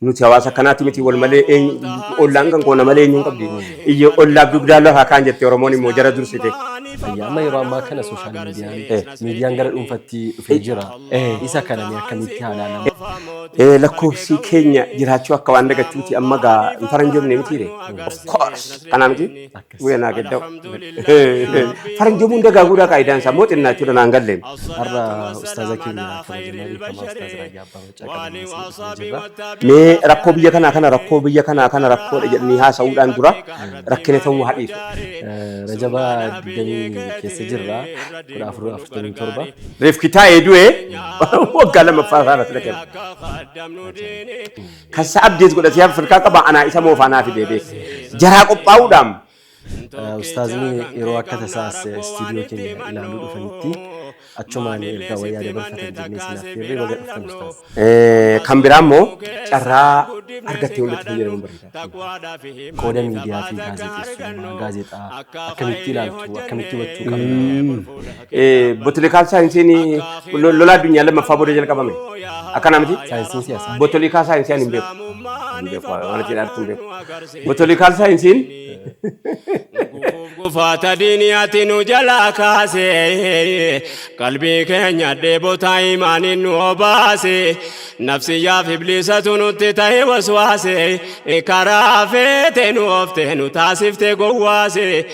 Nuti hawaasa akkanaati miti, wal malee ollaan kan koona malee eenyuun qabdi. Iyya ollaaf dugdaa lafaa kaan jette Oromoon immoo jara dursite. Ayyaa, amma yeroo ammaa kana social miidiyaan gara dhuunfatti dhufee jira. Isa kana mee akkamitti haa ilaalamu? Lakkoofsi keenya jiraachuu akka waan dagachuuti, amma gaa hin faranjoomne mitiire. Of course, kanaa miti. Guyyaa naa gedda'u. Faranjoomuun dagaaguudhaa qaayidaan isaa immoo xinnaachuudha naan galleen. Har'a ustaaza keenya kabajamaa beekamaa Ustaaz Raayyaa Abbaa Maccaa qabannee isin dhufnee jirra. Mee rakkoo biyya kanaa kana, rakkoo biyya kanaa kana rakkoodha jedhanii haasa'uudhaan dura rakkina ta'uu haa dhiisu. Rajaba 20 keessa jirra. 1447. Reefki taa'ee du'ee waggaa lammaffaa isaa irratti dhaqeera. Kan isa abdeet godhatee Afrikaa qaba, anaa isa moofaa naa fidee beek. Jaraa qophaa'uudhaan. Ustaazni yeroo akka tasaas istuudiyoo keenya ilaaluu dhufanitti achumaan ergaa wayyaa dabarfatan jennee isin affeerree, baga dhuftan ustaaz. Kan biraa immoo carraa argattee hundatti fayyadamuun bareeda. Qooda miidiyaa fi gaazexeessummaa, gaazexaa akkamitti ilaaltu, akkamitti hubachuu qabna? Political scienceiin lola addunyaa lammaffaa booda jalqabame. Akkana miti? Saayinsiin siyaasaa. Political science ani hin beeku. Hin beeku, waan ati jedhaa hin beeku. Political scienceiin Gufaata diiniyaati nu jalaa kaase, qalbii keenya dheebotaa imaaniin nu obaase, nafsiyyaaf ibliisatu nutti ta'e waswaase, karaa feete nu oofte nu taasifte gowwaase.